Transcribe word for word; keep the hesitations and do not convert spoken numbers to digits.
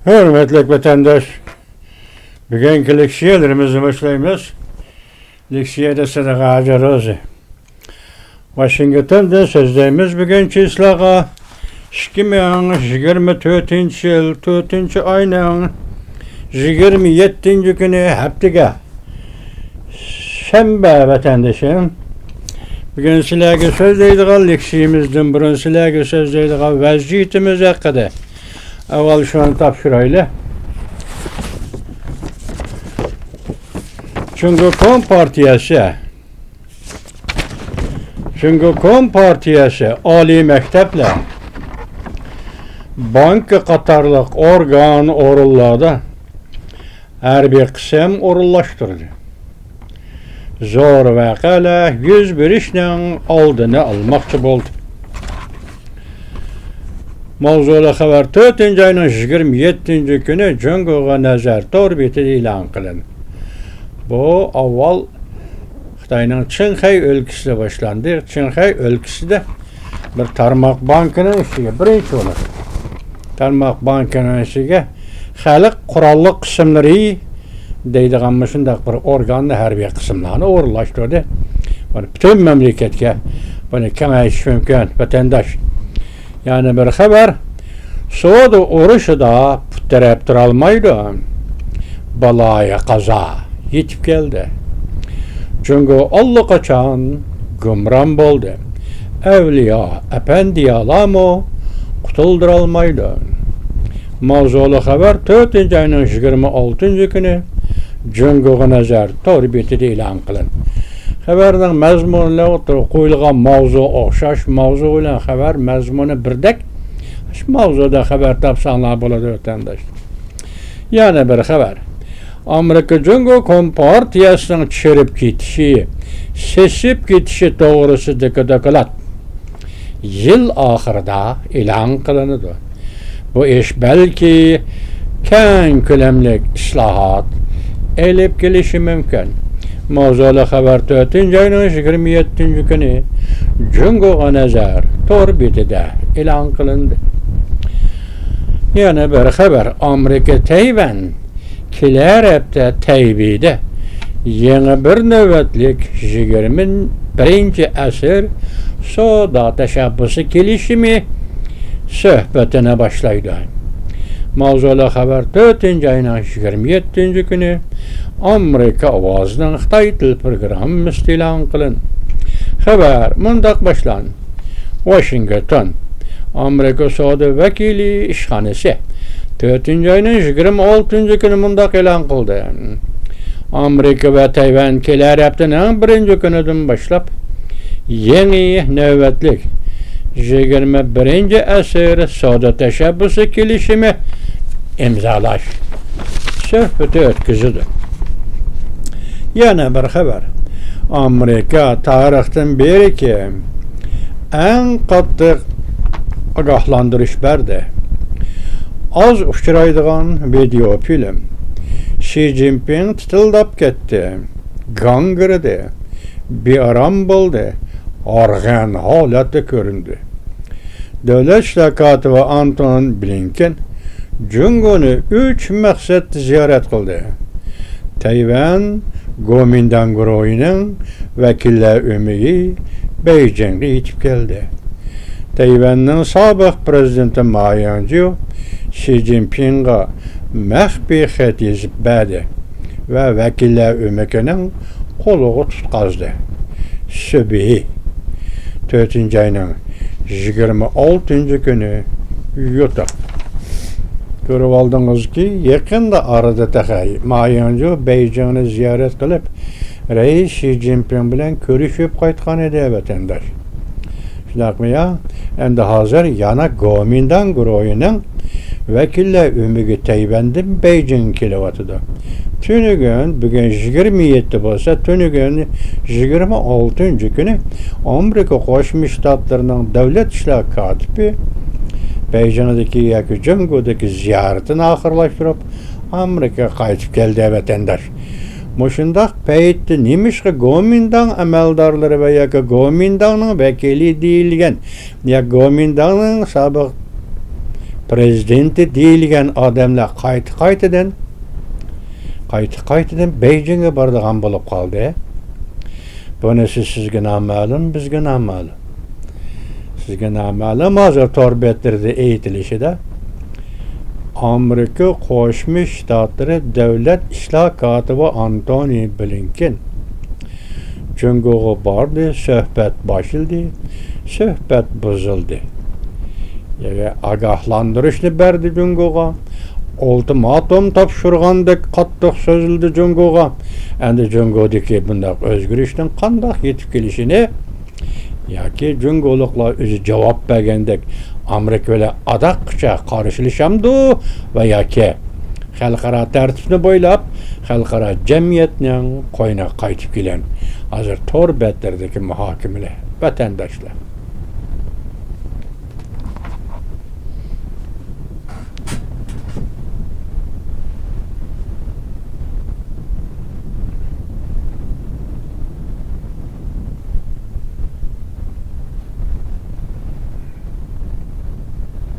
ھۆرمەتلىك ۋەتەنداش، بۈگۈنكى لېكسىيەلىرىمىزنى باشلايمىز. لېكسىيەدە سىلەرگە ھاجى روزى. ۋاشىنگتوندىن سۆزلەيمىز بۈگۈن چىسلاغا. ئىككى مىڭ يىگىرمە تۆتىنچى يىل تۆتىنچى ئاينىڭ يىگىرمە يەتتىنچى كۈنى، ھەپتىگە شەنبە ۋەتەندىشىم. بۈگۈن سىلەرگە سۆزلەيدىغان لېكسىيىمىزدىن بۇرۇن سىلەرگە سۆزلەيدىغان ۋەزىيىتىمىز ھەققىدە ئاۋۋال شۇنى تاپشۇرايلى. جۇڭگو كومپارتىيەسى، جۇڭگو كومپارتىيەسى ئالىي مەكتەپلەر، بانكا قاتارلىق ئورگان ئورۇنلاردا ھەربىي قىسىم ئورۇنلاشتۇردى. زور ۋەقەلەر يۈز بېرىشنىڭ ئالدىنى ئالماقچى بولدى. ماۋزۇلۇق خەۋەر تۆتىنچى ئاينىڭ يىگىرمە يەتتىنچى كۈنى جۇڭگوغا نەزەر تور بېتىدە ئېلان قىلىندى. بۇ ئاۋۋال خىتاينىڭ چىڭخەي ئۆلكىسىدە باشلاندى. چىڭخەي ئۆلكىسىدە بىر تارماق بانكىنىڭ ئىچىگە، بىرىنچى ئورۇن، تارماق بانكىنىڭ ئىچىگە خەلق قوراللىق قىسىملىرى دەيدىغان مۇشۇنداق بىر ئورگاننى، ھەربىي قىسىملارنى ئورۇنلاشتۇردى. بۇنى پۈتۈن مەملىكەتكە بۇنى كېڭەيتىش مۇمكىن، ۋەتەنداش. يەنە بىر خەۋەر، سودا ئۇرۇشىدا پۇت تىرەپ تۇرالمايدۇ. بالايىقازا يېتىپ كەلدى. جۇڭگو ئاللىقاچان گۇمران بولدى. ئەۋلىيا، ئەپەندىيالارمۇ قۇتۇلدۇرالمايدۇ. ماۋزۇلۇق خەۋەر تۆتىنچى ئاينىڭ يىگىرمە ئالتىنچى كۈنى جۇڭگوغا نەزەر تور بېتىدە ئېلان قىلىندى. خەۋەرنىڭ مەزمۇنى بىلەن ئوتتۇرىغا قويۇلغان ماۋزۇ ئوخشاش، ماۋزۇ بىلەن خەۋەر مەزمۇنى بىردەك. شۇ ماۋزۇدا خەۋەر تاپساڭلار بولىدۇ، ۋەتەنداش. يەنە بىر خەۋەر. ئامېرىكا جۇڭگو كومپارتىيەسىنىڭ چىرىپ كېتىشى، سېسىپ كېتىشى توغرىسىدىكى دوكلات يىل ئاخىرىدا ئېلان قىلىنىدۇ. بۇ ئىش بەلكى كەڭ كۆلەملىك ئىسلاھات ئېلىپ كېلىشى مۇمكىن. ماۋزۇلۇق خەۋەر تۆتىنچى ئاينىڭ يىگىرمە يەتتىنچى كۈنى جۇڭگوغا نەزەر تور بېتىدە ئېلان قىلىندى. يەنە بىر خەۋەر، ئامېرىكا تەيۋەن كېلەر ھەپتە تەيبېيدە يېڭى بىر نۆۋەتلىك يىگىرمە بىرىنچى ئەسىر سودا تەشەببۇسى كېلىشىمى سۆھبىتىنى باشلايدۇ. ماۋزۇلۇق خەۋەر تۆتىنچى ئاينىڭ يىگىرمە يەتتىنچى كۈنى ئامېرىكا ئاۋازىنىڭ خىتاي تىل پروگراممىسىدا ئېلان قىلىندى. خەۋەر مۇنداق باشلاندى. ۋاشىنگتون، ئامېرىكا سودا ۋەكىلى ئىشخانىسى تۆتىنچى ئاينىڭ يىگىرمە ئالتىنچى كۈنى مۇنداق ئېلان قىلدى. ئامېرىكا ۋە تەيۋەن كېلەر ھەپتىنىڭ بىرىنچى كۈنىدىن باشلاپ يېڭى نۆۋەتلىك يىگىرمە بىرىنچى ئەسىر سودا تەشەببۇسى كېلىشىمى ئىمزالاش سۆھبىتى ئۆتكۈزىدۇ. يەنە بىر خەۋەر. ئامېرىكا تارىختىن بېرىكى ئەڭ قاتتىق ئاگاھلاندۇرۇش بەردى. ئاز ئۇچرايدىغان ۋىدېئو فىلىم. شى جىنپىڭ تىتىلداپ كەتتى، گاڭگىرىدى، بىئارام بولدى، ھارغىن ھالەتتە كۆرۈندى. دۆلەت ئىشلار كاتىپى ئانتون بلىنكېن جۇڭگونى ئۈچ مەقسەتتە زىيارەت قىلدى. تەيۋەن گومىنداڭ گۇرۇھىنىڭ ۋەكىللەر ئۆمىكى بېيجىڭغا يېتىپ كەلدى. تەيۋەننىڭ سابىق پىرېزىدېنتى ما يىڭجيۇ شى جىنپىڭغا مەخپىي خەت يېزىپ بەردى ۋە ۋەكىللەر ئۆمىكىنىڭ قولىغا تۇتقازدى. سۈبھى، تۆتىنچى ئاينىڭ يىگىرمە ئالتىنچى كۈنى يوتۇق. كۆرۈۋالدىڭىزكى، يېقىندا ئارىدا تېخى ما يىڭجيۇ بېيجىڭنى زىيارەت قىلىپ، رەئىس شى جىنپىڭ بىلەن كۆرۈشۈپ قايتقان ئىدى، ۋەتەنداش. شۇنداقمۇ يا؟ ئەمدى ھازىر يەنە گومىنداڭ گۇرۇھىنىڭ ۋەكىللەر ئۆمىكى تەيۋەندىن بېيجىڭغا كېلىۋاتىدۇ. تۈنۈگۈن، بۈگۈن يىگىرمە يەتتە بولسا، تۈنۈگۈن يىگىرمە ئالتىنچى كۈنى ئامېرىكا قوشما شتاتلىرىنىڭ دۆلەت ئىشلار كاتىپى بېيجىڭدىكى ياكى جۇڭگودىكى زىيارىتىنى ئاخىرلاشتۇرۇپ، ئامېرىكىغا قايتىپ كەلدى، ۋەتەنداش. مۇشۇنداق پەيتتە نېمىشقا گومىنداڭ ئەمەلدارلىرى ۋە ياكى گومىنداڭنىڭ ۋەكىلى دېيىلگەن يا گومىنداڭنىڭ سابىق پرېزىدېنتى دېيىلگەن ئادەملەر قايتا-قايتىدىن، قايتا-قايتىدىن بېيجىڭغا بارىدىغان بولۇپ قالدى. بۇنىسى سىزگە نامەلۇم، بىزگە نامەلۇم. سىزگە نامەلۇم، ھازىر تور بەتلىرىدە ئېيتىلىشىدا، ئامېرىكا قوشما شتاتلىرى دۆلەت ئىشلار كاتىپى ئانتونى بلىنكېن جۇڭگوغا باردى، سۆھبەت باشلىدى، سۆھبەت بۇزۇلدى. يەنى ئاگاھلاندۇرۇشنى بەردى جۇڭگوغا، ئۇلتىماتوم تاپشۇرغاندەك قاتتىق سۆزلىدى جۇڭگوغا. ئەمدى جۇڭگودىكى بۇنداق ئۆزگىرىشنىڭ قانداق يېتىپ كېلىشىنى ياكى جۇڭگولۇقلار ئۆزى جاۋاب بەرگەندەك ئامېرىكا بىلەن ئاداققىچە قارشىلىشامدۇ ۋە ياكى خەلقئارا تەرتىپنى بويلاپ، خەلقئارا جەمئىيەتنىڭ قوينىغا قايتىپ كېلەن. ھازىر تور بەتلىرىدىكى مۇھاكىمىلەر، ۋەتەنداشلار.